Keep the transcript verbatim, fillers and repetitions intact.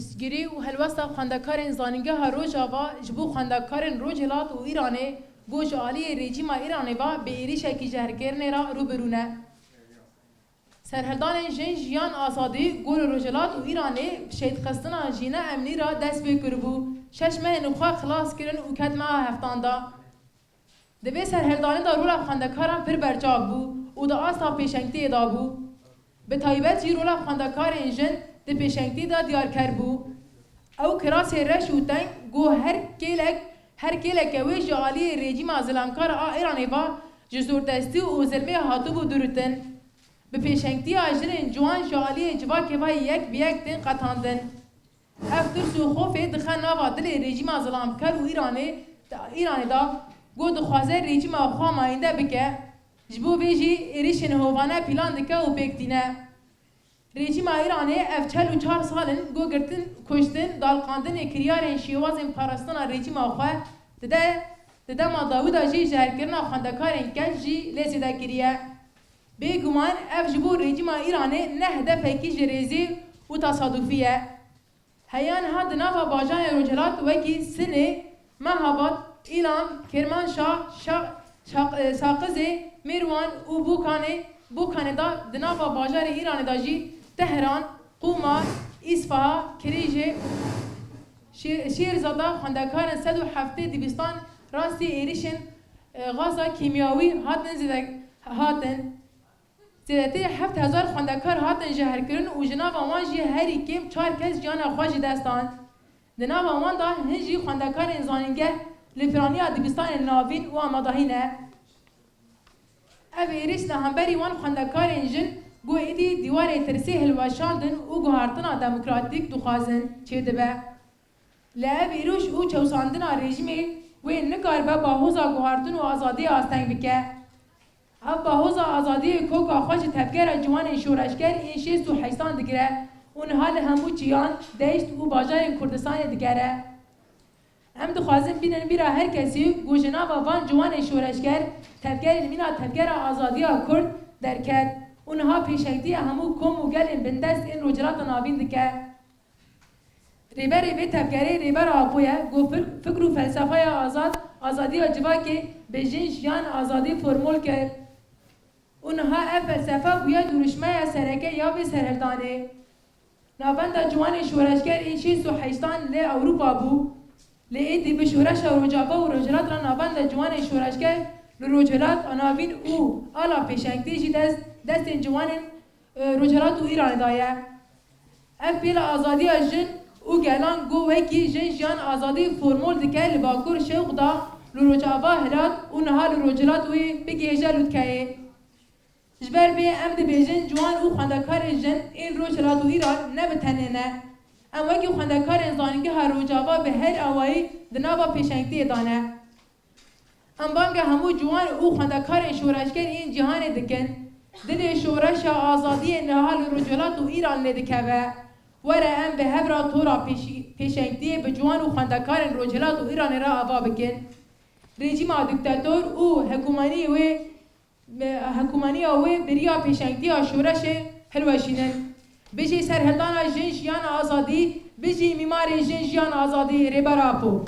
Pirsgirî û helwesta xwendekarên Zanîngeha Rojava ji bo xwendekarên Rojhilat û Îranê ku ji aliyê rejîma Îranê ve bi êrîşekî jêhrkirinê re rû bi rû ne. Serhildanên Jin Jiyan Azadî ku li Rojhilat û Îranê bi şehîdxistina Jîna Emnî re dest pê kiribû, şeş mehên xwe xilas kirin û ket meha heftan de. Di vê serhildanê de rola xwendekaran pir berçav bû û di asta pêşengtiyê de bû. Bi taybet jî rola xwendekarên jin di pêşengtiyê de diyarker bû. Ew kirasê reş û teng ku her kêlek, her kêleke wê ji aliyê rejîma zilamkar a Îranê ve ji zordestî û zilmê hatibû dûrûtin. Bi pêşengtiya jinên ciwan ji aliyê civakê ve yek bi yek tên qetandin. Ev tirs û xofê dixe nava dilê rejîma zilamkar û Îranê, Îranê de ku dixwaze rejîma xwe mayînde bike. Ji bo vê jî êrişên hovane pîlan dike û pêk tîne. Rejîma Îranê ev çel û çar sal in ku girtin, kuştin, dalqandinê kiryarên şêwazên parastina rejîma xwe dide, di dema dawî de jî jêhrkirina xwendekarên keç jî lê zêde kiriye. Bêguman ev ji bo rejîma Îranê ne hedefekî ji rêzê û tesadufî ye. Heya niha di nava bajarên Rojhilat wekî Sinê, Mehabad, Îlam, Kirmanşah, Şa-, Şaq-, e, Saqizê, Mêrwan û Bokanê, Bokanê de di nava bajarê Îranê de jî Tehran, Qûma, Îsfaha, Kirîjê, Şê-, Şêrza de xwendekarên sed û heftê dibistan rastî êrişên, e, gaza kîmyawî hatin zêde hatin. Zêdetirî heft hezar xwendekar hatin jêhrkirin û ji nava wan jî herî kêm çar kes jiyana xwe ji dest dan. Di nava wan de hin jî xwendekarên zanîngeh li piraniya dibistanên navîn û amadahî ne. Ev êrîş li hemberî wan xwendekarên jin ku êdî dîwarê tirsê hilweşandin û guhartina demokratîk dixwazin çêdibe. Lê ev êrîş û çewsandina rejîmê wê nikaribe bahoza guhartin û azadiyê asteng bike. Ev bahoza azadiyê koka xwe ji tevgera ciwanên şoreşger ên şêst û heştan digire û niha li hemû çiyan, deşt û bajarên Kurdistanê digere. Em dixwazin bînin bîra her kesî ku ji nava van ciwanên şoreşger tevgerên mîna Tevgera Azadiya Kurd derket û niha pêşengtiya hemû kom û gelên bindest ên Rojhilata Navîn dike. Rêberê vê tevgerê Rêber Apo ye, ku fik-, fikr û felsefeya azad, azadiya civakê bi jin, jiyan, azadî formol kir. Û niha ev felsefe bûye duruşmeya sereke ya vê serhildanê. Navenda ciwanên şoreşger ên şêst û heştan li Ewropa bû. Lê êdî bi şoreşa Rojava û Rojhilat re navenda ciwanên şoreşger li Rojhilat a Navîn û ala pêşengtê jî dest, destên ciwanên, e, Rojhilat û Îranê de ye. Ev pêla azadiya jin û gelan ku wekî jin jiyan azadî formol dike li Bakur şewq da li Rojava hilat û niha li Rojhilat wê bigihêje lûtkeyê. Ji ber vê em dibêjin ciwan û xwendekarên jin ên Rojhilat û Îran ne bi tenê ne. Em wekî xwendekarên Zanîngeha Rojava bi her awayî di nava pêşengtiyê de ne. Em banga hemû ciwan û xwendekarên şoreşger yên cîhanê dikin. Dilê şoreşa azadiyê niha li Rojhilat û Îran lê dikeve. Were em bi hev re tora pêşî-, pêşengtiyê bi ciwan û xwendekarên Rojhilat û Îranê re ava bikin. Rejîma diktator û hikûmaniyê wê, hikûmaniya wê bi riya pêşengtiya şoreşê hilweşînin. Bijî serhildana jin, jiyan, azadî, bijî mîmarê jin, jiyan, azadî Rêber Apo.